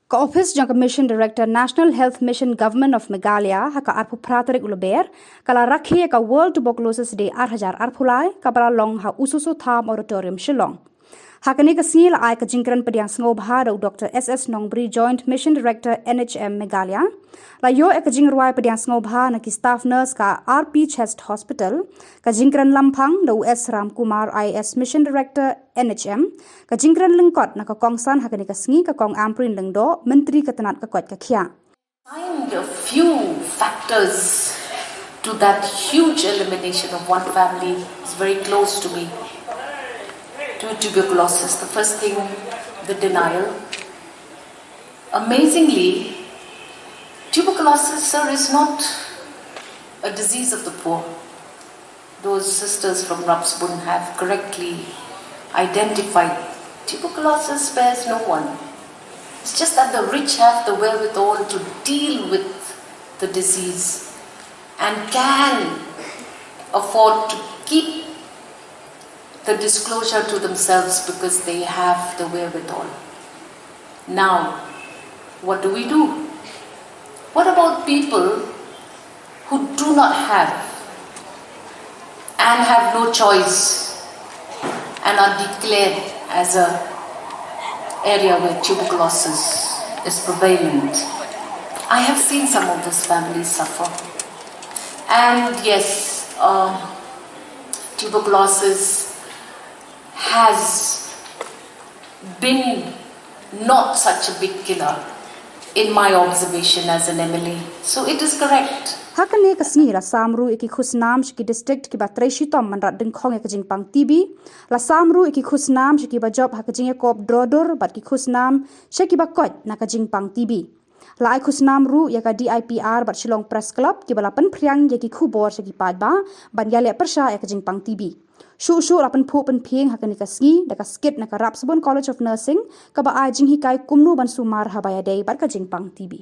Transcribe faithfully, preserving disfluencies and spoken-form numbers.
Ka Office jong ka Mission Director National Health Mission Government of Meghalaya ha ka arphew phra tarik u Lber ka la rakhe ïa ka World Tuberculosis Day ar hajar arphew lai kaba la long ha U Soso Tham Auditorium, Shillong. Ha kane ka sngi la ai ka jingkren pdiang sngewbha da u Doctor S S Nongbri, Joint Mission Director N H M Meghalaya. La ïoh ïa ka jingrwai pdiang sngewbha na ki staff nurse ka R P Chest Hospital, ka jingkren lamphang da u S Ramkumar, I A S Mission Director N H M, ka jingkren lyngkot na ka kongsan ha kane ka sngi ka Kong Ampareen Lyngdoh, Myntri ka tnat ka koit ka khiah. Find a few factors to that huge elimination of one family is very close to me. To tuberculosis, the first thing, the denial. Amazingly, tuberculosis, sir, is not a disease of the poor. Those sisters from Rapsbun have correctly identified tuberculosis spares no one. It's just that the rich have the wherewithal to deal with the disease and can afford to keep the disclosure to themselves because they have the wherewithal. Now, what do we do? What about people who do not have and have no choice and are declared as a area where tuberculosis is prevalent? I have seen some of those families suffer. And yes, uh, tuberculosis has been not such a big killer in my observation as an M L A. So it is correct. Ha kane ka sngi la sam ruh ïa ki khusnam sha ki district kiba trei shitom man rat dyngkhong ïa ka jingpang T B. La sam ruh ïa ki khusnam sha kiba jop ha ka jingïakop drodur bad ki khusnam sha kiba koit na ka jingpang T B. La ai khusnam ruh ïa ka D I P R bad Shillong Press Club kiba la pynphriang ïa ki khubor sha ki paidbah ban ïaleh pyrshah ïa ka jingpang T B. Shuh shuh la pynphuh pynphieng ha kane ka sngi da ka skit na ka Rapsbun College of Nursing kaba ai jinghikai kumno ban sumar haba ïadei bad ka jingpang T B.